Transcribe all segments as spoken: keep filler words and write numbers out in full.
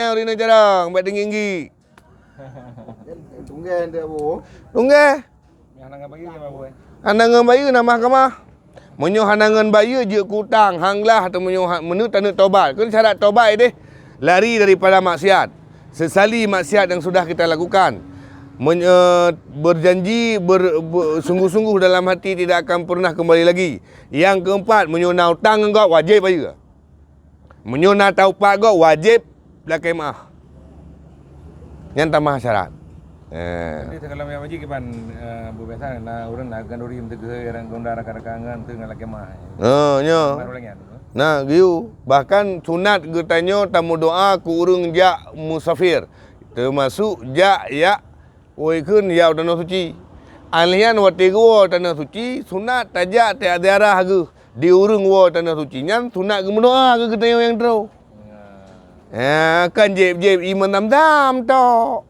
Ureueng inong carông, bèk teunggi-unggi. Tunggèe. Hana ngon bayeue na mahkamah. Meunyoe hana ngon bayeue jeuet keu utang, han glah atau meunyoe ha-, meuneuk taneuk tobat. Keu syarat tobat deh, lari daripada maksiat. Sesali maksiat yang sudah kita lakukan. Men-, eh, berjanji ber-, be-, sungguh-sungguh dalam hati tidak akan pernah kembali lagi. Yang keempat, meunyoe na utang ngon gob, wajéb bayeue. Meunyoe na taupat gob, wajéb lakèe meu'ah. Nyan tamah syarat. Eh. Jadi, kalau yang wajib kiban, eh, bu biasa na ureueng na ganduri meuteugeue orang gonda rakan-rakan ngan tu ngon lakèe meu'ah. Oh, nyo. Baru lagi anu. Nah, geuyue. Bahkan sunat geutanyoe tameudoa keu ureueng jak musafir. Teumasuk jak yak Oi kheun ya u tanoh suci. Alheuh nyan watèe geuwoe tanoh suci, sunat tajak tajak ziarah geuh di ureueng woe tanoh suci nyan sunat geumeudoa keu geutanyoe nyang troh. Ha, kan jieb-jieb imeum Zamzam tok.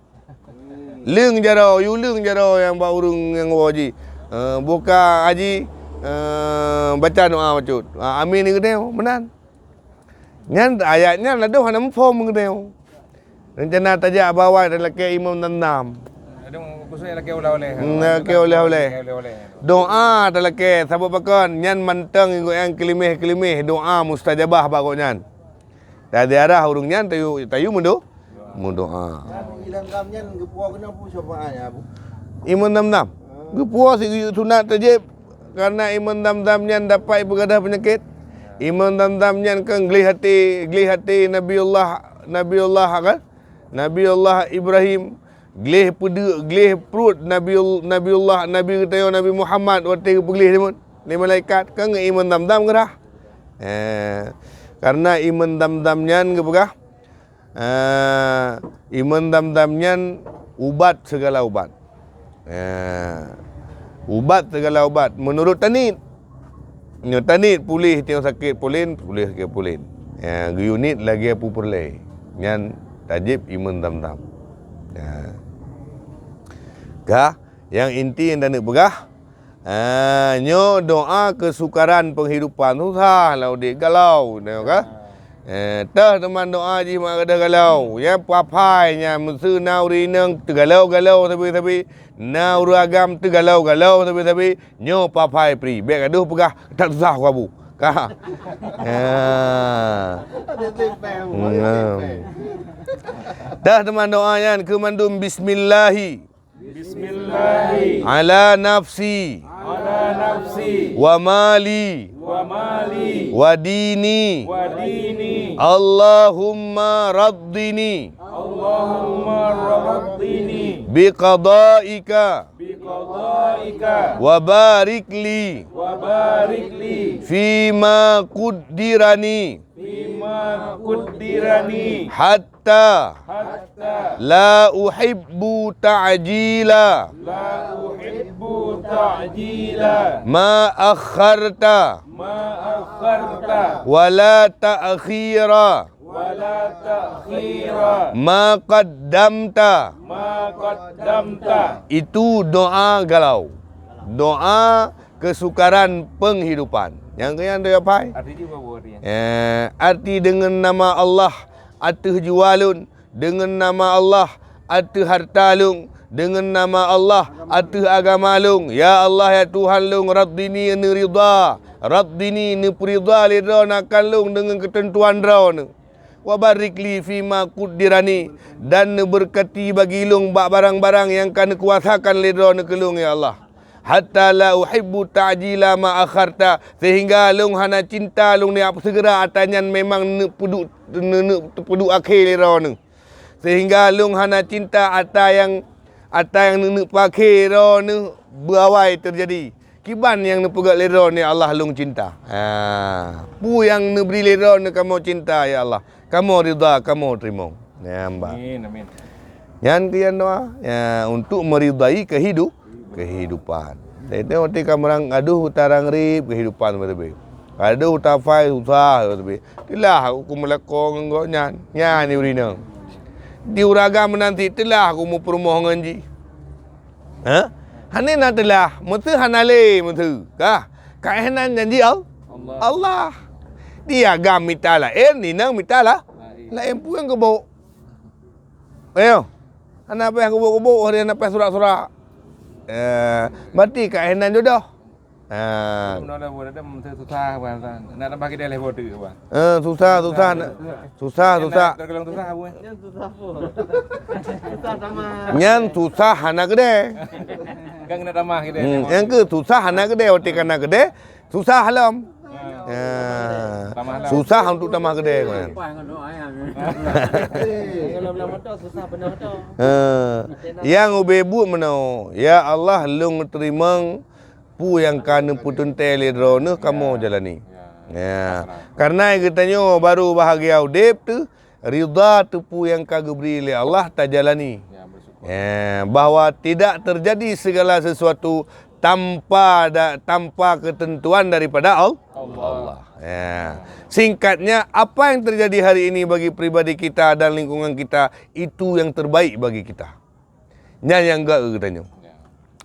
Leueng jaroe, yue leueng jaroe nyang bak ureueng nyang woe jih. Eh, buka haji, eh, baca doa bacut. Ah, amin geutanyoe, meunan. Nyan ayat nyan ladôm hana muphom geutanyoe. Rencana tajak bak awai talakèe imeum Zamzam. Ladôm khusus lakèe oleh-oleh. Hmm, lakèe oleh-oleh. Lakèe oleh-oleh. Doa talakèe, sabab pakon? Nyan mantong gobnyan keulimeh-keulimeh doa mustajabah bak gobnyan. Taziarah ureueng nyan tayue, tayue meudo-, meudoa. Imeum Zamzam nyan geupuwoe keunoe peue syafaatnya, Bu? Imeum Zamzam. Geupuwoe sigeuyue sunat tajéb. Karena imeum Zamzam nyan dapat ipeugadôh peunyakét. Imeum Zamzam nyan kan gleh até, gleh até Nabiullah, Nabiullah kan? Nabiullah Ibrahim, gleh peudeuk, gleh pruet Nabiul-, Nabiullah, Nabi geutanyoe Nabi Muhammad watèe geupeugleh lé malaikat, kan ngon imeum Zamzam geurhah. Eh, karena imeum Zamzam nyan geupeugah, Ah, imeum Zamzam nyan ubat segala ubat. Ah, ubat segala ubat meunurot tanit. Nyoe tanit puléh, tanyoe sakét pulen, puléh sakét pulen. Ah, geuyue niet lagèe peue peureulèe. Nyan tajéb imeum Zamzam. Ah. Ka, nyang inti nyang taneuk peugah, Ah, nyoe doa keusukaran penghidupan, susah lah udép, galau, tengok ka? Eh, teuh teuma doa jih mak gadoh galau. Nyan papai nyan, meuseu na ureueng inong teugalau-galau sabe-sabe, na ureueng agam teugalau-galau sabe-sabe, nyoe papai pri. Bèk gadoh peugah, "That susah kuabu." Ka? Ah. Hmm. Teuh teuma doa nyan keu mandum bismillahi. Bismillahi. Ala nafsi. Ala nafsi. Wa mali. Wa mali. Wa dini. Wa dini. Allahumma raddini. Allahumma raddini. Biqadaika. Biqadaika. Wa barik li. Wa barik li. Fima quddirani. Fima quddirani. Hatta. Hatta. La uhibbu ta'jila. La uhibbu ta'jila. Ma akharta. Ma akharta. Wa la ta'khira. Wa la ta'khira. Ma qaddamta. Ma qaddamta. Itu doa galau. Doa keusukaran penghidupan. Nyang keu nyan tu ya pai? Arti jih apa artinya? Eh, arti deungon nama Allah ateueh jiwa lôn, deungon nama Allah ateueh harta lôn, deungon nama Allah ateueh agama lôn. Ya Allah, ya Tuhan lôn, raddini, neuridha. Raddini, neupeuridha lé Droeneuh akan lôn deungon keuteuntuan Droeneuh. Wa barik li fima quddirani, dan neubeurkati bagi lôn bak barang-barang nyang ka neukuasakan lé Droeneuh keu lôn, ya Allah. Hatta la uhibbu ta'jila ma akharta, sehingga lôn hana cinta lôn neujak peuseugera ata nyan memang neupeuduek, neu-, neupeuduek akhé lé Droeneuh. Sehingga lôn hana cinta ata nyang, ata nyang neuneuk peuakhé Droeneuh beuawai teujadi. Kiban nyang neupeugah lé Droeneuh, ya Allah, lôn cinta. Ha. Peue nyang neubri lé Droeneuh kamoe cinta, ya Allah. Kamoe ridha, kamoe teurimong. Nyan bah. Amin, amin. Nyan keuh nyan doa, ya, untuk meridai kehidup-, kehidupan. Jadi, watèe ka meurang, aduh, tarang rib kehidupan beutôi. Aduh, tafai susah beutôi. Teulah aku meulakèe ngon gobnyan. Nyan ureueng inong. Di ureueng agam meunan cit, teulah aku meupeurumoh ngon jih. Ha? Hana na teulah, meuseu hana lé meuseu. Kah? Ka éh nan janji Al-, Allah. Allah. Di agam mita laén, di inong mita la-, laén. Laén. Peue nyang geuboh? Ayo. Hana payah gubuk-gubuk, hari hana payah surak-surak. Eh, berarti ka éh nan jodoh. Ha. Meunoe dah buet, dah meusti susah, bang. Nak tambah keudeh lé boh teuk, bang. Eh, susah, susah, nak, susah, susah. Nak tergolong susah, Bu, eh? Nyan susah, Bu. Susah sama. Nyan susah hana keudeh. Kan kena tambah keudeh. Hmm, nyang ke susah hana keudeh, watèe kana keudeh, susah lom. Ha. Ha. Tambah lom. Susah untuk tambah keudeh, kan. Kalau belah motor, susah beuna motor. Ha. Nyang ubé buet meunoe, "Ya Allah, lôn teurimong peue nyang ka neupeuteuntèe lé Droeneuh kamoe jalani." Ya. Ya. Pasrah. Karena geutanyoe baru bahagia udép teuh, ridha teuh peue nyang ka geubri lé Allah tajalani. Ya, bersyukur. Ya, bahwa tidak terjadi segala sesuatu tanpa da-, tanpa ketentuan daripada Al-, Allah. Allah. Ya. Singkatnya, apa yang terjadi hari ini bagi pribadi kita dan lingkungan kita, itu yang terbaik bagi kita. Nyan nyang gét geutanyoe. Ya.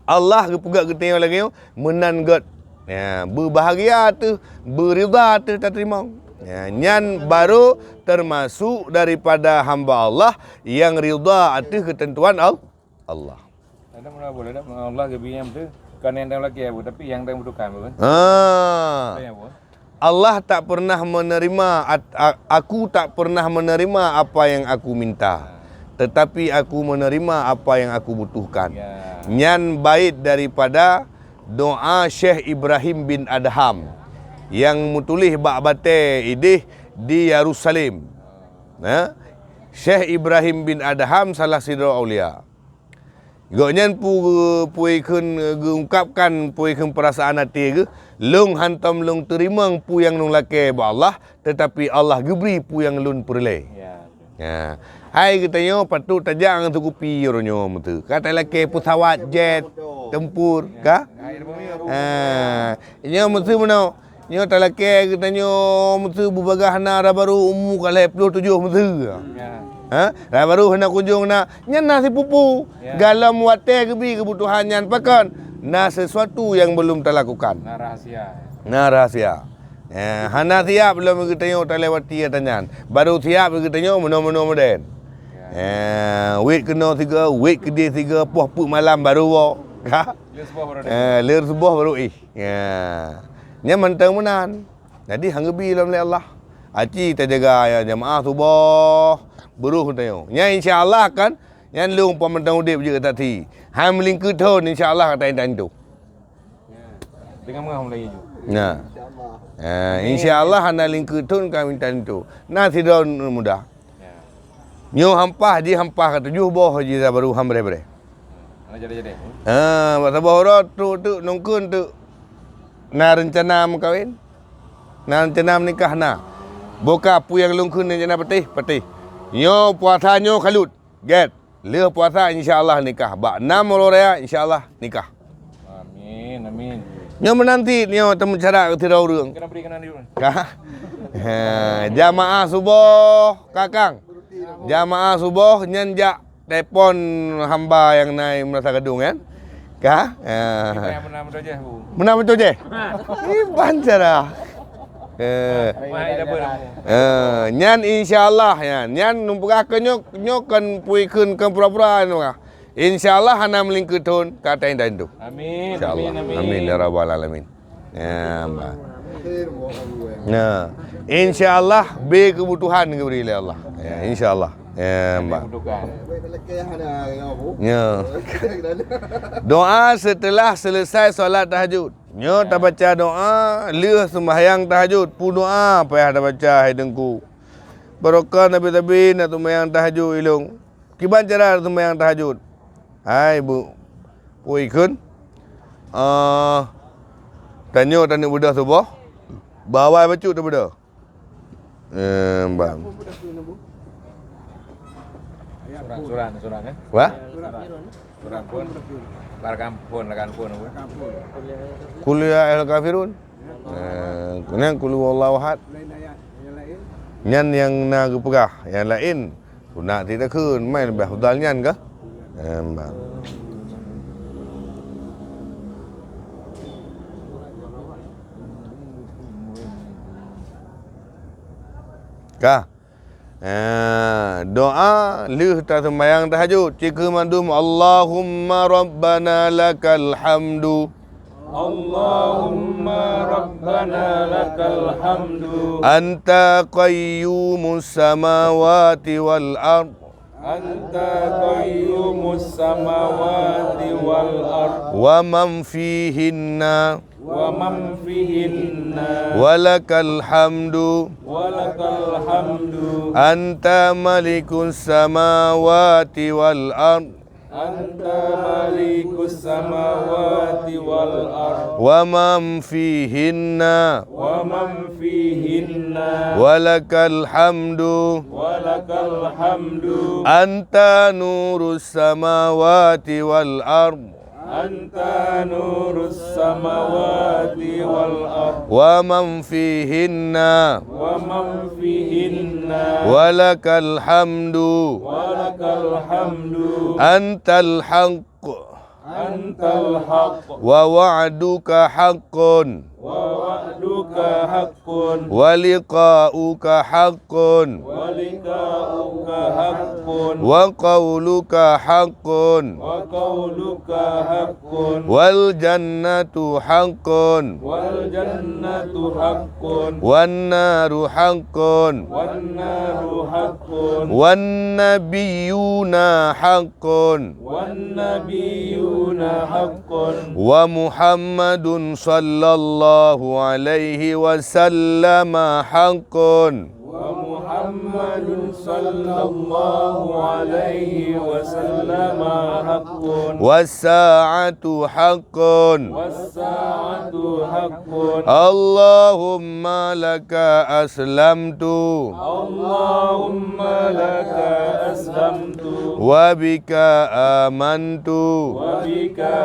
Allah geupeugét geutanyoe lagèe nyoe, meunan gét. Ya, beubahagia teuh, beuridha teuh tateurimong. Ya, nyan baru termasuk daripada hamba Allah nyang ridha ateuh keuteuntuan Al-, Allah. Ada mula boleh dah, Allah geubri nyan beutôi. Bukan nyang tang lakèe, Bu, tapi nyang tang butuhkan, Bu, kan? Ha. Apa yang, Bu? Allah tak pernah menerima at-, a-, aku tak pernah menerima apa yang aku minta, tetapi aku menerima apa yang aku butuhkan. Ya. Nyan bait daripada doa Syekh Ibrahim bin Adham nyang meutuléh bak batèe idéh di Yerusalem. Nah, Syekh Ibrahim bin Adham salah sidroe aulia. Gobnyan pu-, pue kheun geungkapkan, pue kheun peurasaan até geuh, "Lôn hántom lôn teurimong peue nyang lôn lakèe bak Allah, teutapi Allah geubri peue nyang lôn peureulèe." Ya. Ya. Hai geutanyoe patôt tajak ngon seukupi uroe nyoe meuteue. Ka talakèe peusawat jet, tempur, ka? Ha. Nyoe meuteue meunoe. Nyoe talakèe geutanyoe meuteue beubagaih na, raya barô umu ka lhèe ploh tujoh meuteue. Ya. Ha? Raya barô hana kunjong na, nyan na sipupu. Ya. Galom watèe geubri keubutuhan nyan pakon? Na sesuatu nyang belum talakukan. Na rahasia. Na rahasia. Ya, hana siap lom geutanyoe talewati ata nyan. Baru siap geutanyoe meunoe-meunoe model. Ya. Ya, wét keunoe sigoe, wét keudéh sigoe, poh peuet malam baru woe. Ha? Lheuh suboh baru. Eh, lheuh suboh baru ih. Ya. Nyan mantong meunan. Jadi, han geubi lom lé Allah. Aci tajaga ya jamaah suboh, beurôh tanyoe. Nyan insya Allah kan, nyan lôn peumantöng udép jeuet saksi. Han meulingkeue thon insya Allah ka taintat linto. Dengan meuah mulai ju. Nah. Ha, insya Allah hana lingkeue thon ka taintat linto. Na sidroe muda. Ya. Nyoe hampah jih hampah ka tujoh boh jih baru han breh-breh. Hana jadi-jadi. Ha, bak saboh uroe trok teuk nongkeun teuk. Na reuncana meukawen? Na reuncana meunikah na. Boh ka peue nyang lôn kheun reuncana patéh, patéh. Nyoe puasa nyoe kalut. Gét. Lheuh puasa insya Allah nikah. Bak nam uroe raya insya Allah nikah. Amin, amin. Nyoe meunan cit nyoe teumeucara keu sidroe ureueng. Kena beri kena dulu. Ka? Ha, jamaah suboh kakang. Jamaah suboh nyan jak telepon hamba nyang na meurasa gadong nyan. Ka? Ha. Meunan beutôi jeh, Bu. Meunan beutôi jeh? Iban cara. Eh. Wah, ida pun. Eh, nyan insya Allah nyan. Nyan nyoe peugah keu nyoe, nyoe kon pui kheun kon pura-pura nyoe. Insya Allah hana meulingkeue thon ka taintat linto. Amin, insya Allah. Amin, amin. Amin ya rabbal alamin. Ya, Mbak. Nah, insya Allah be keubutuhan geubri lé Allah. Ya, insya Allah. Ya, Mbak. Ya. Doa setelah selesai solat tahajud. Nyoe tabaca doa lheuh seumbahyang tahajud. Peue doa payah tabaca hai Teungku? Barokah nabi-nabi na seumbahyang tahajud ilong. Kiban cara seumbahyang tahajud? Hai bu, pui kheun. Ah, tanyoe taneuk beudôh suboh. Bak awai bacut tabeudôh. Eh, bang. Surah, surah, surah, eh? Wah? Surah pun. Barkan pun, lakan pun, apa? Qul ya ayyuhal kafirun. Eh, kemudian qul huwallahu ahad. Nyan nyang na geupeugah, nyang laén. Sunat cit takheun, mai leubeh afdal nyan kah? Em, bah. Kah? Ha, doa lheueh taseumayang tahajud. Cit keu mandum, Allahumma rabbana lakal hamdu. Allahumma rabbana lakal hamdu. Anta qayyumus samawati wal ard. Anta qayyumus samawati wal ard. Wa man fihinna. Wa man fihinna. Wa lakal hamdu. Wa lakal hamdu. Anta malikus samawati wal ard. Anta malikus samawati wal ard. Wa man fihinna. Wa man fihinna. Wa lakal hamdu. Wa lakal hamdu. Anta nurus samawati wal ard. Anta nurus samawati wal ard. Wa man fihinna. Wa man fihinna. Wa lakal hamdu. Wa lakal hamdu. Antal haqq. Antal haqq. Wa wa'duka haqqun. Wa wa'duka haqqun. Wa liqa'uka haqqun. Wa liqa'uka haqqun. Wa qauluka haqqun. Wa qauluka haqqun. Wal jannatu haqqun. Wal jannatu haqqun. Wan naru haqqun. Wan naru haqqun. Wan nabiyyuna haqqun. Wan nabiyyuna haqqun. Wa Muhammadun sallallahu alaihi wasallam haqqun. Wa Muhammadun sallallahu alaihi wasallam haqqun. Was sa'atu haqqun. Was sa'atu haqqun. Allahumma laka aslamtu. Allahumma laka aslamtu. Wa bika amantu. Wa bika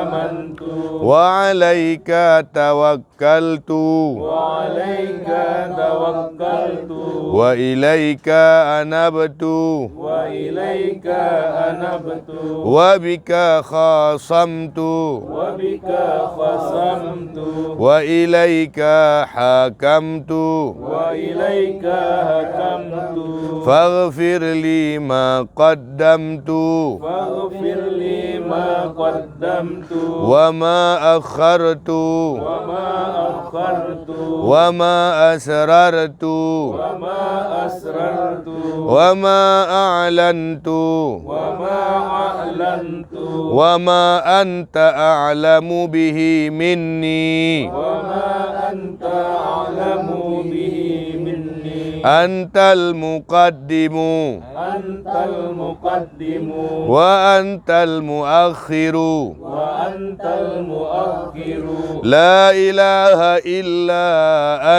amantu. Wa alaika tawakkaltu. Wa alaika tawakkaltu. Wa ilaika anabtu. Wa ilaika anabtu. Wa bika khasamtu. Wa bika khasamtu. Wa ilaika hakamtu. Wa ilaika hakamtu. Faghfir li ma qaddamtu. Faghfir li ma qaddamtu. Wa ma akhartu. Wa ma akhartu. Wa ma asrartu. Wa ma asrartu. Wa ma a'lantu. Wa ma a'lantu. Wa ma anta a'lamu bihi minni. Wa ma anta a'lamu bihi minni. Antal muqaddimu. Antal muqaddimu. Wa antal muakhiru. Wa antal muakhiru. La ilaha illa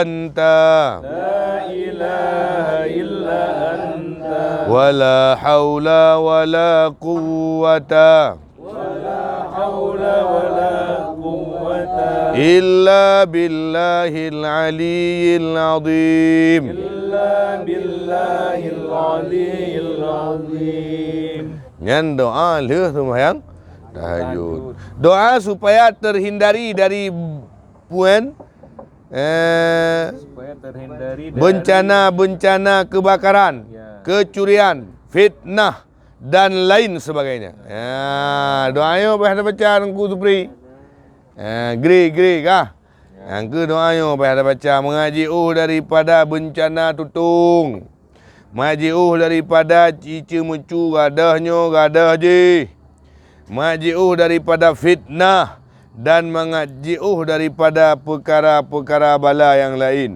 anta. La ilaha illa anta. Wa la haula wa la quwwata. Wa la haula wa la quwwata. Illa billahil aliyyil azim. Illa billahil aliyyil azim. Nyan doa lheueh seumayang tahajud. Doa supaya terhindari dari puen, eh, supaya terhindari dari bencana-bencana kebakaran, ya, kecurian, fitnah, dan lain sebagainya. Ya, doa nyoe payah tabaca Teungku Supri. Ya, gri, gri kah? Nyang keu doa nyoe payah tabaca, mangat jiôh daripada bencana tutong. Mangat jiôh daripada iceue meucue gadoh nyoe gadoh jih. Mangat jiôh daripada fitnah dan mangat jiôh daripada peukara-peukara bala nyang laén.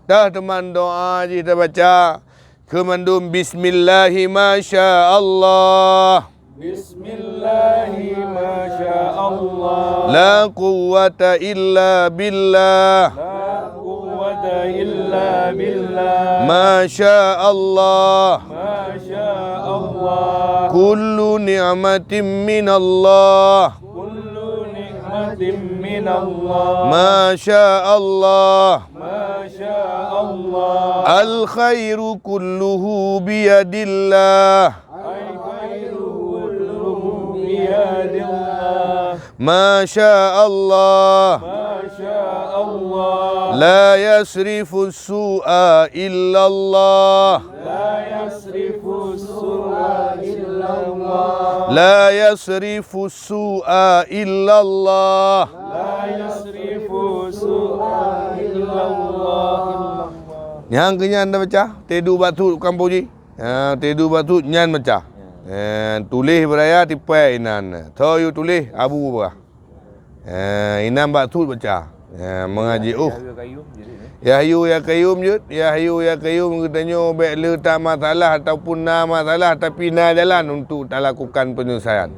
Toh teuma doa jih tabaca, keu mandum bismillahi masya Allah. Bismillahi masya Allah. La quwwata illa billah. La quwwata illa billah. Masya Allah. Masya Allah. Kullu ni'matin minallah. Kullu ni'matin minallah. Masya Allah. Masya Allah. Al khairu kulluhu biyadillah. Al khairu kulluhu biyadillah. Masya Allah. Masya Allah. لا يصرف السوء إلا الله. لا يصرف السوء إلا الله. لا يصرف السوء إلا الله. لا يصرف السوء إلا الله. Nyang keunyan tabaca, teuduek bak thot kampung jih. Ha, teuduek bak thot nyan baca. Ha, tuléh beuraya tipée inan. Tho yue tuléh abu bah. Eh, inan bak thot baca. Eh, meungaji, oh. Ya Hayyu ya Qayyum jeuet. Ya Hayyu ya Qayyum geutanyoe bék le that masalah ataupun na masalah, tapi na jalan untuk talakukan penyelesaian.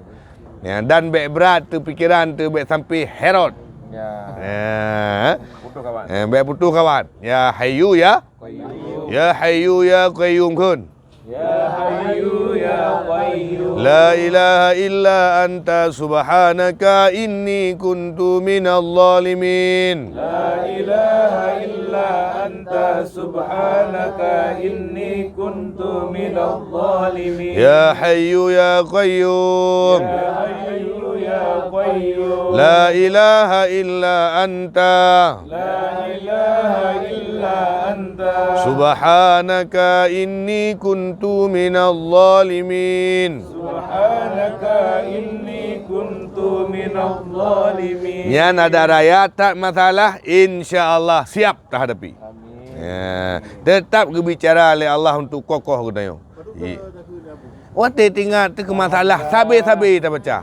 Ya, dan bék brat teupikiran teu bék sampai Herod. Ya. Eh, Putus kawan. Eh, bék putus kawan. Ya Hayyu ya. Qayyum. Ya Hayyu ya Qayyum kheun. يا حي يا قيوم. لا إله إلا أنت سبحانك إني كنت من الظالمين. لا إله إلا أنت سبحانك إني كنت من الظالمين. يا حي يا قيوم. يا حي يا قيوم. لا إله إلا أنت. لا إله إلا أنت. سبحانك إني كنت من الظالمين. سبحانك إني كنت من الظالمين. Nyan ada raya that masalah, insya Allah siap tahadapi. Amin. Ya, tetap geubicara lé Allah untuk kokoh geutanyoe. I- Watée teuingat teuh keu masalah sabe-sabe tabaca.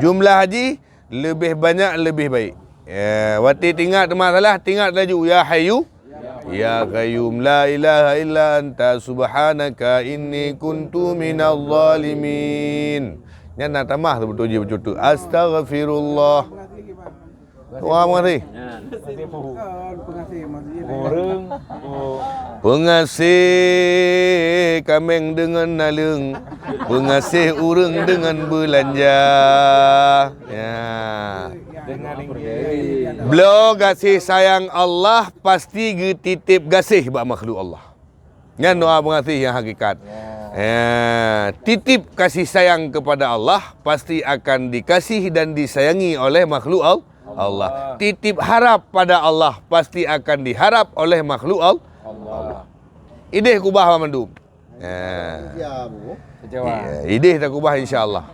Jumlah jih leubeh banyak leubeh baik. Ya, watée teuingat masalah, teuingat laju, "Ya Hayyu, ya Qayyum, la ilaha illa anta subhanaka inni kuntu minaz zalimin." Nyan na tamah seubeutôi jih bacut. Astaghfirullah. Wah, meugaséh. Peungaséh kaméng deungon naleueng, peungaséh ureuëng deungon beulanja. Ya. Bloe gaséh sayang Allah pasti geutitip gaséh bak makhluk Allah. Nyan doa peungaséh nyang hakikat. Ya, titip kasih sayang kepada Allah, pasti akan dikasih dan disayangi oleh makhluk Al-, Allah. Titip harap pada Allah, pasti akan diharap oleh makhluk Al-, Allah. Idéh kubah banmandum. Ya. Idéh takubah insya Allah.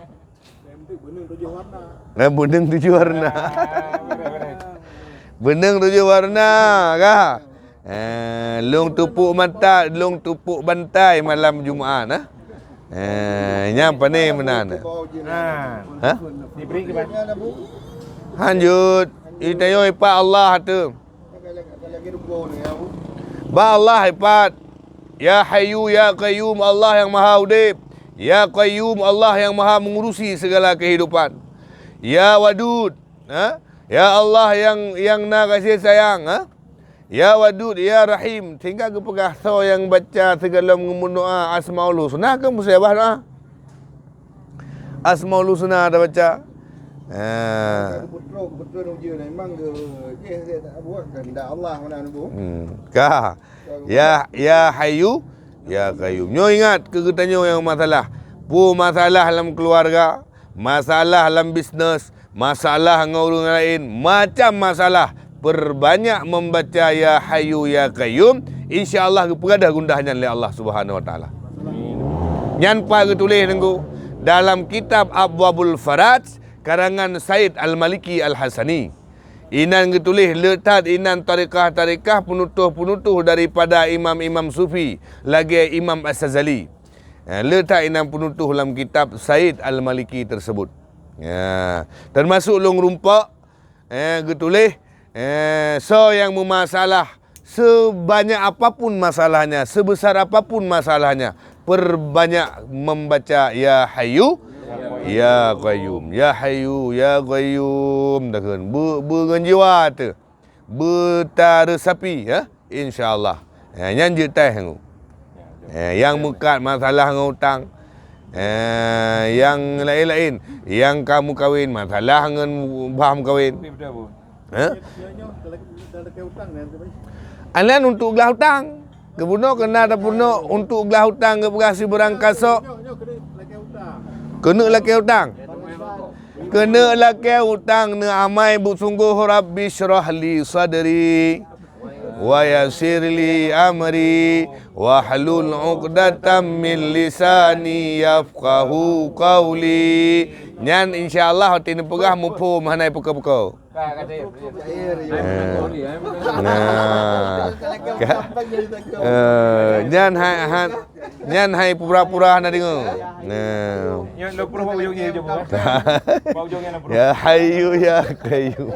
Eh, beuneueng tujoh warna. Beuneueng tujoh warna ka. Eh, lôn tupuk mata, lôn tupuk bantai malam Jumat, nah. Eh, nyang pane meunan. Ha? Hanjeuet, itanyoe ipat Allah teuh. Ba Allah ipat. Ya Hayyu ya Qayyum, Allah yang Maha Udeb. Ya Qayyum, Allah yang Maha Mengurusi segala kehidupan. Ya Wadud, ha? Ya Allah yang, yang na kasih sayang, ha? Ya Wadud, ya Rahim, sehingga geupeugah soe nyang baca sigohlom geumeudoa Asmaul Husna keu musibah doa. Asmaul Husna tabaca. Ha. Kebetulan, kebetulan ujian memang ke, eh, saya tak buat kehendak Allah mana nunggu. Hmm. Ka. Ya, ya Hayyu, ya Qayyum. Nyoe ingat keu geutanyoe nyang masalah. Peue masalah lam keuluwarga, masalah lam bisnes, masalah ngon ureuëng laén, macam masalah, perbanyak membaca Ya Hayyu Ya Qayyum, insya Allah geupeugadôh gundah nyan lé Allah Subhanahu Wa Taala. Nyan pat geutuléh Teungku dalam kitab Abwabul Faraj karangan Said Al-Maliki Al-Hasani. Inan geutuléh le that inan tarékah-tarékah peunutoh-peunutoh daripada imam-imam sufi lagée Imam As-Sazali. Eh, le that inan peunutoh lam kitab Said Al-Maliki tersebut. Ya, termasuk lôn rumpok, eh, geutuléh, eh, soe nyang meumasalah, sebanyak apapun masalahnya, sebesar apapun masalahnya, perbanyak membaca Ya Hayyu Ya Qayyum, Ya Hayyu Ya Qayyum. Takheun beu, beu ngon jiwa teuh, beu tareusapi, ya. Insya Allah. Eh, nyan jeuet teh ngu. Eh, nyang meukat masalah ngon utang. Eh, nyang laén-laén, nyang ka meukawen masalah ngon bah meukawen. Eh? Alan untuk glah utang. Keubunoe kena tapunoe untuk glah utang geupeugah sibeurang kasok. Keuneuk lakée utang. Keuneuk lakée utang neuamai beusunggoh, Rabbi syrah li sadri wa yassir li amri wahlul 'uqdatam min lisani yafqahu qauli. Nyan insya Allah watée neupeugah muphom hana peuko-peuko. Nah. Nah. Ka-, eh, nyan hai, han, nyan hai pura-pura hana deungoe. Nah. Nyan dua puluh bak ujong nyan, jaweueb, eh. Bak ujong nyan dua puluh. Ya Hayyu ya Qayyum.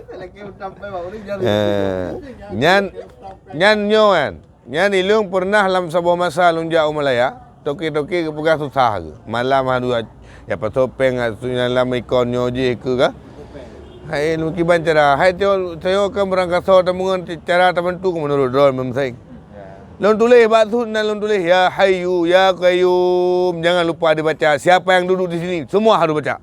Eh, nyan, nyan nyoe kan. Nyan ilôn peureunah lam saboh masa lôn jak u Malaya, toke-toke geupeugah susah geuh. Malam hana ya pasoe péng, lam ikon nyoe jih keu ka. Hai lôn kiban cara, hai teuyo, teuyo kan beurangkasoe tameungon cara tabantu keu meunurot droe meuseng. Lôn tuléh bak su-, na lôn tuléh, "Ya Hayyu ya Qayyum." Jangan lupa dibaca. Siapa yang duduk di sini, semua harus baca.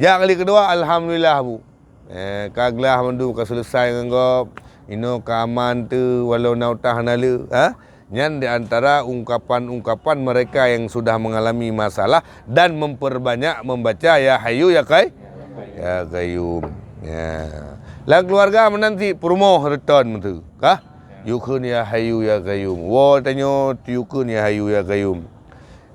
Jak kali keudua, alhamdulillah, Bu. Eh, ka glah mandum ka seuleusai ngon gob. Inoe ka aman teuh walau na utang hana le, ha? Nyan di antara ungkapan-ungkapan mereka yang sudah mengalami masalah dan memperbanyak membaca ya Hayyu ya Qay-, ya Qayyum. Ya. Lam keluarga meunan cit peurumoh reutôn meuteu, kah? Yukheun ya Hayyu ya Qayyum. Woe tanyoe yukheun ya Hayyu ya Qayyum.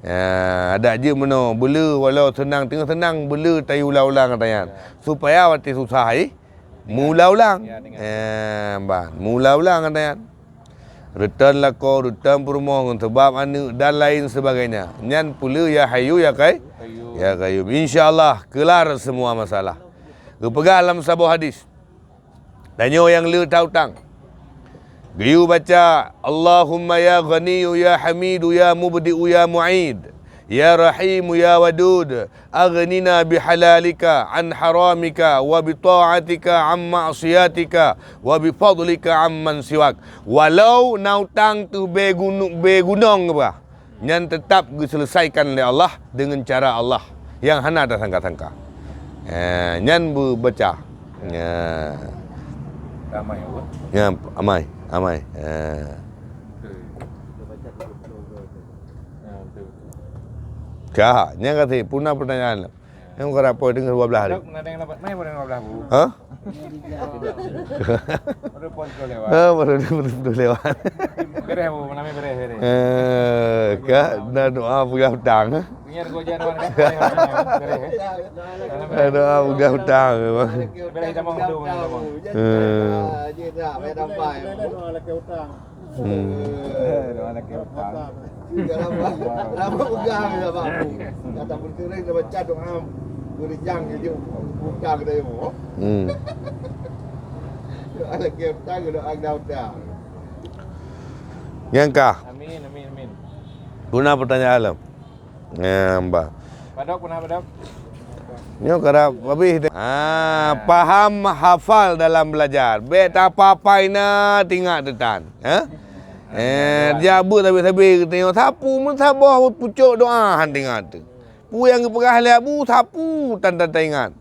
Ya, adak jeuet meunoe, beuleu walau seunang teungoh seunang, beuleu tayue ulang-ulang gata nyan. Supaya watée susah, eh, meuulang-ulang. Ya, ban, meuulang-ulang gata nyan. Reutôn lakoe, reutôn peurumoh ngon sabab aneuëk dan lain sebagainya. Nyan peuleu ya Hayyu ya Qay-, ya Qayyum. Insya Allah, kelar semua masalah. Geupeugah lam saboh hadis. Tanyoe nyang le tautang. Geuyue baca, "Allahumma ya Ghaniyyu ya Hamiddu ya Mubdi'u ya Mu'id, ya Rahimu ya Wadud, aghnina bihalalika an haramika wa bita'atika an ma'siyatika wa bifadlika amman siwak." Walau na utang teuh bée gunu-, bée gunong geuba. Nyan teutab geuseuleusaikan lé Allah deungon cara Allah nyang hana tasangka-sangka. Eh, nyan beubaca. Ya. Amai apa? Ya, amai, amai. Ya. Betul. Ya, betul. Ka, nyan kata, puna pertanyaan. Nyang karapoi deungon dua belas hari. Dok, na deng lapat mai, deng dua belas bu. Ha? Baru pon sepuluh lewat. Ha, baru pon sepuluh lewat. Beres bu, malam ni beres, beres. Eh, ka, na doa peugah hutang, eh? Ingat gua jangan orang kata, beres, eh? Na doa peugah hutang, memang. Beres, kita mau dulu, kita mau. Eh. Hmm. Lama, lama pegang dia, Pak. Kata bersering dia baca doa berijang dia, buka kita, ya, Bu. Hmm. Doa lagi utang, doa ada utang. Nyang kah? Amin, amin, amin. Guna pertanyaan lom. Nyang ba. Padok pernah padok? Nyoe karab habéh deh. Ah, paham, hafal dalam belajar. Bék tapa-apa inan, teuingat teuh tan. Ha? Eh, jak beuet sabé-sabé geutanyoe sapu meusaboh pucok doa han teuingat teuh. Peue nyang geupeugah lé Abu sapu tan-tan taingat.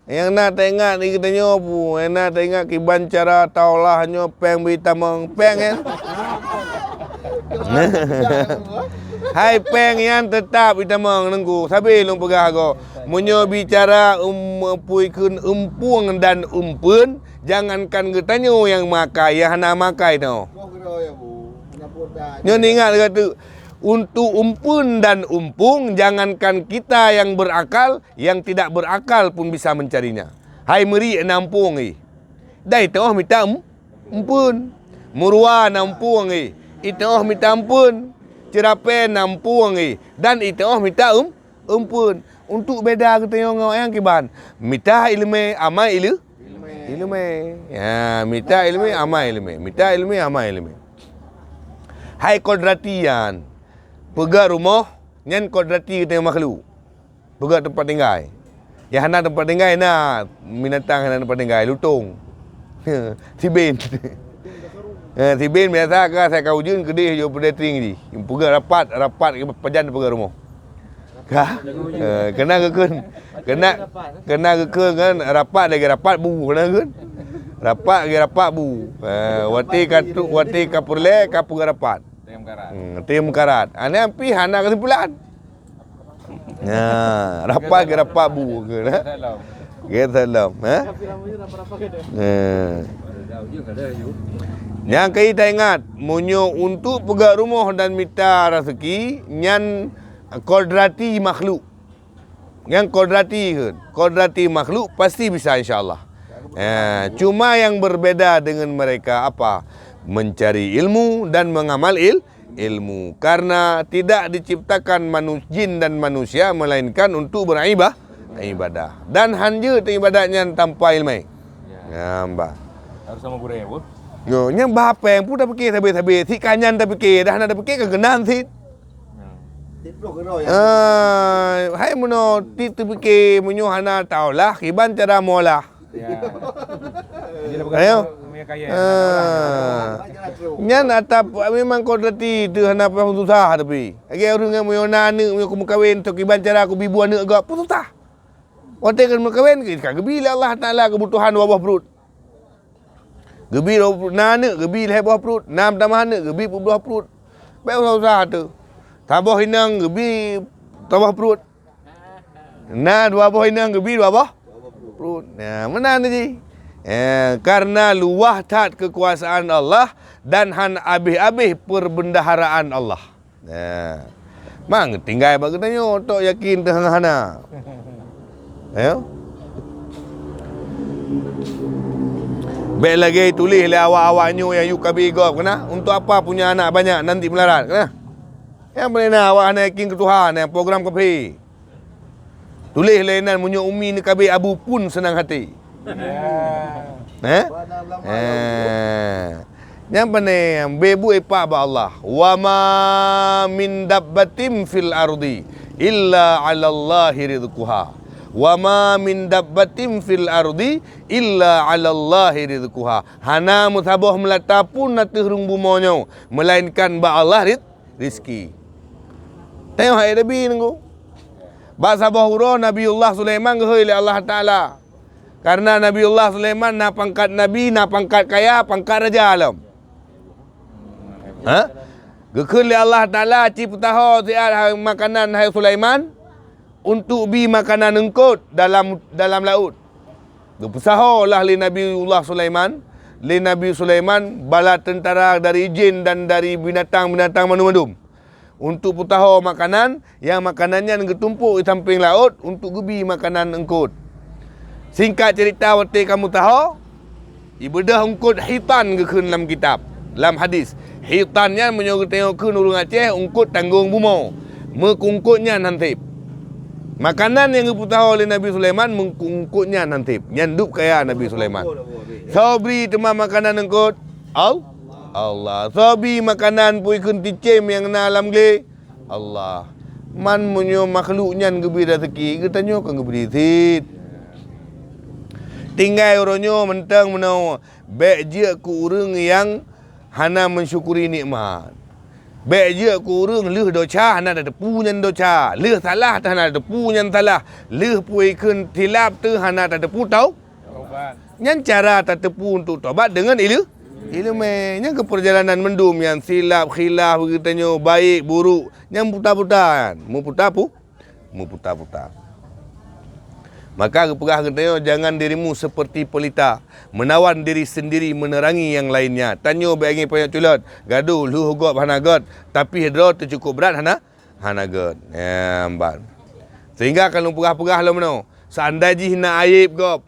Nyang na taingat di geutanyoe peue, nyang na taingat kiban cara taulah nyoe péng beuitamong péng, eh. Hai péng nyan teutap itamong Teungku, sabé lôn peugah goe. Meunyoe bicara, em, peue kheun empueng dan empeuen, jangankan geutanyoe nyang makai, nyang hana makai nyoe. Nyoe ingat gata, untuk empeuen dan empueng, jangankan kita yang berakal, yang tidak berakal pun bisa mencarinya. Hai meuriek na empueng, eh. Dan iteu'oh mita em-, empeuen. Meuruwa na empueng, eh. Iteu'oh mita empeuen. Ceurapée na empueng, eh. Dan iteu'oh mita em-, empeuen. Untuk beda geutanyoe ngon nyang kiban. Mita iéleumé, amai iéle-, iéleumé. Ya, mita iéleumé, amai iéleumé. Mita iéleumé, amai iéleumé. Hai kodrati nyan. Peugah rumoh, nyan kodrati geutanyoe makhluk. Peugah teumpat tinggai. Nyang hana teumpat tinggai na, binatang hana teumpat tinggai, lutong. Sibin. Eh, sibin biasa ka asai ka ujeuen keudeh jok peudetring jih. Peugah rapat, rapat pajan peugah rumoh. Ka? Eh, keunan geukheun. Keunan, keunan geukheun kan rapat lagèe rapat bu, keunan geukheun. Rapat lagèe rapat bu. Eh, watèe ka tu, watèe ka peureulèe, ka peugah rapat. Tim karat. Hmm, tim karat. Aneuëk pih hana keusimpulan. Ha, rapat ke rapat bu ke, eh? Ke salam, eh? Ha. Nyang keu taingat, meunyoe untuk peugöt rumoh dan mita raseuki, nyan kodrati makhluk. Nyan kodrati kheun. Kodrati makhluk pasti bisa, insya Allah. Eh, cuma yang berbeda dengan mereka apa? Mencari ilmu dan mengamal il-, ilmu. Karena tidak diciptakan manu-, jin dan manusia melainkan untuk beriba-, ibadah. Dan hanjeuet ibadat nyan tanpa ilmu. Ya, bah. Harus sama gurée, Bu. Yo, nyan bah apa yang pun dah fikir sabe-sabe. Si kanyan dah fikir, dah na dah fikir ke genang sit. Ah, hai meunoe ti teupike meunyoe hana taolah, kiban cara meuolah. Ya. Jadi dah bukan Ayo. Kami kaya. Ah. Nyan atap memang kau tadi tu hana payah susah tapi. Lagi ureueng yang meunyoe na aneuk meunyoe keu meukawen tu kiban cara aku bibu aneuk agak pun susah. Watée kan meukawen ka geubri lé Allah Taala keubutuhan dua boh pruet. Geubi dua ploh, na aneuk geubi lhée boh pruet, na meutamah aneuk geubi peuet boh pruet. Bék usah-usah teuh. Saboh inong geubi saboh pruet. Na dua boh inong geubi dua boh pruet. Nah, meunan jih. Eh, karena luwah that kekuasaan Allah dan han abéh-abéh perbendaharaan Allah. Nah, mang tinggai bak geutanyoe tok yakin teuh hana. Ya. Bék lagée tuléh lé awak-awak nyoe nyang yue ka bi gob keunan, untuk apa punya anak banyak nanti meularat keunan. Nyang paleng na awak hana yakin keu Tuhan, nyang program kafé. Tuléh lé nan meunyoe umi neukabé abu pun seunang até. Ya. Eh? Eh. Nyang pane nyang bebu ipak bak Allah. Wa ma min dabbatin fil ardi illa 'alallahi rizquha. Wa ma min dabbatin fil ardi illa 'alallahi rizquha. Hana meusaboh meulata pun ateueh rhueng bumoe nyoe, melainkan bak Allah ri-, rizki. Teuh hai Nabi nunggu. Bak saboh uroe Nabiullah Sulaiman geuhôi lé Allah Taala. Karena Nabiullah Sulaiman na pangkat nabi, na pangkat kaya, pangkat raja lom. Ha? Geukheun lé Allah Taala ci peutaho siat hai makanan hai Sulaiman untuk bi makanan eungkot dalam, dalam laôt. Geupeusaho lah lé Nabiullah Sulaiman, lé Nabi Sulaiman bala teuntara dari jin dan dari binatang-binatang mandum-mandum. Untuk peutaho makanan, nyang makanan nyan geutumpok di sampéng laôt untuk geubi makanan eungkot. Singkat cerita, watée ka meusaho, ibeudôh eungkot hitan geukheun lam kitab, lam hadis. Hitan nyan meunyoe geutanyoe kheun ureuëng Aceh, eungkot tanggong bumoe. Meukeungkot nyan han sép. Makanan nyang geupeusaho lé Nabi Sulaiman meukeungkot nyan han sép. Nyan dub kaya Nabi Sulaiman. Soe bri teuma makanan eungkot? Al-, Allah. Soe bi makanan pui kheun ticém nyang na lam glé? Allah. Man meunyoe makhluk nyan geubri raseuki, geutanyoe kan geubri cit. Tinggai uroe nyoe mantong meunoe, bék jeuet keu ureuëng nyang hana meusyukuri nikmat. Bék jeuet keu ureuëng lheueh desya hana tateupeue nyan desya, lheueh salah teuh hana tateupeue nyan salah, lheueh pui kheun silap teuh hana tateupeue tau-, Taubat. Nyan cara tateupeue untuk tobat deungon ilu-, ileumé. Nyan keu peurjalanan mandum nyan silap, khilaf, geutanyoe baik, buruk. Nyan puta-puta nyan, meuputa-pu-, meuputa-puta. Maka geupeugah geutanyoe, "Jangan dirimu seperti pelita, menawan diri sendiri menerangi yang lainnya." Tanyoe bék angén panyöt culot, gadoh lheueh gob hana göt, tapi droe teuh cukôp brat hana, hana göt. Nyan ban. Sehingga ka lôn peugah-peugah lom meunoe, seandai jih na aéb gob,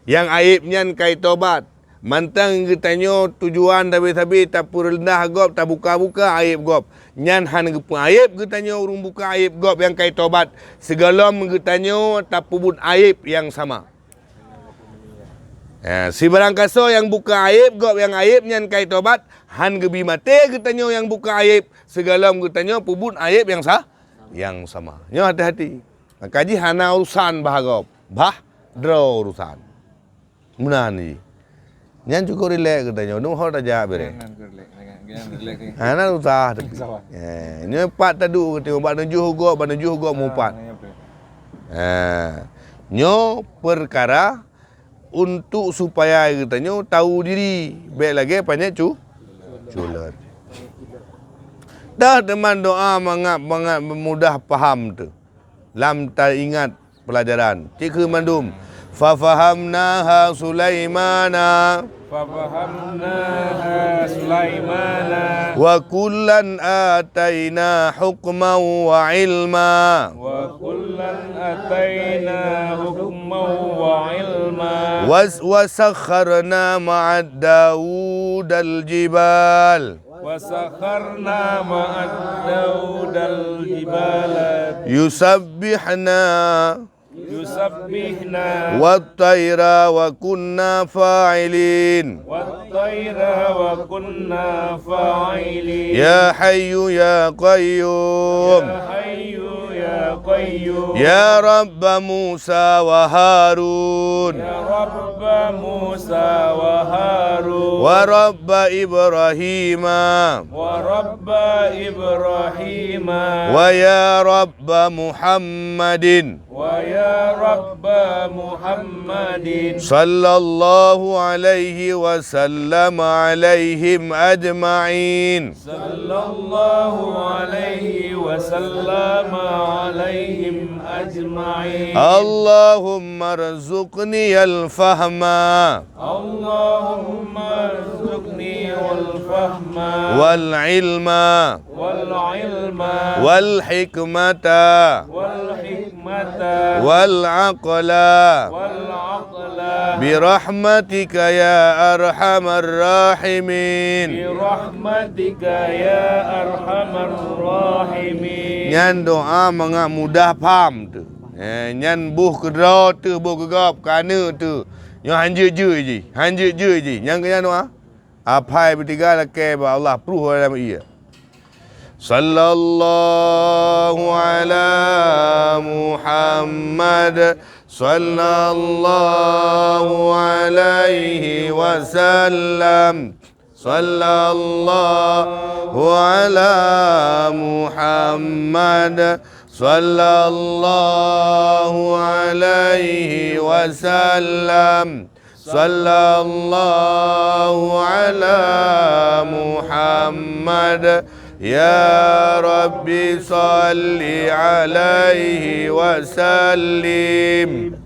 nyang aéb nyan kai tobat. Mantong geutanyoe tujuan sabe-sabe tapeureundah gob, tabuka-buka aéb gob. Nyan han geupeuaéb geutanyoe ureuëng buka aéb gob nyang kai tobat, sigohlom geutanyoe tapeubuet aéb nyang sama. Ha, sibarang kasoe nyang buka aéb gob nyang aéb nyan kai tobat, han geubi maté geutanyoe nyang buka aéb, sigohlom geutanyoe peubuet aéb nyang sa-, nyang sama. Nyoe hati-hati. Maka jih hana urusan bah gob, bah droe urusan. Meunan jih. Nyan cukôp rilek geutanyoe, dum ho tajak beureh. Jangan rilek, jangan, jangan rilek ni. Hana usah tapi. Sabar. Eh, nyoe pat taduek geutanyoe, bak neujoh gob, bak neujoh gob meupat. Ah, ya betul. Eh, nyoe perkara untuk supaya geutanyoe tahu diri, bék lagée panyöt cu-, culot. Teuh teuma doa mangat-mangat mudah paham teuh lam taingat peulajaran. Cit keu mandum. Fafahamnaha Sulaimana. Fafahamnaha Sulaimana. Wa kullan ataina hukman wa ilma. Wa kullan ataina hukman wa ilma. Was-, wa sakharna ma'ad Daudal jibal. Wa sakharna ma'ad Daudal jibala. Yusabbihna. Yusabbihna. Wat thaira wa kunna fa'ilin. Wat thaira wa kunna fa'ilin. Ya Hayyu ya Qayyum. Ya Hayyu ya Qayyum. Ya Rabba Musa wa Harun. Ya Rabba Musa wa Harun. Wa Rabba Ibrahima. Wa Rabba Ibrahima. Wa ya Rabba Muhammadin. Wa ya Rabba Muhammadin. Sallallahu alaihi wa sallam alaihim ajma'in. Sallallahu alaihi wa sallam alaihim ajma'in. Allahumma rzuqni al-fahma. Allahumma rzuqni al-fahma. Wal ilma. Wal ilma. Wal hikmata. Wal hikmata. Wal aqla. Wal aqla. Bi rahmatika ya arhamar rahimin. Bi rahmatika ya arhamar rahimin. Nyan doa mangat mudah paham teuh. Eh, nyan boh keudroe teuh, boh keugop, keu aneuk teuh. Nyoe hanjeuet jeuet jih, hanjeuet jeuet jih. Nyan keuh nyan doa. Aphai beutiga lakée bak Allah pruh lam ié. Sallallahu ala Muhammad, sallallahu alaihi wasallam. Sallallahu ala Muhammad, sallallahu alaihi wasallam. Sallallahu ala Muhammad. Ya Rabbi salli alaihi wa sallim.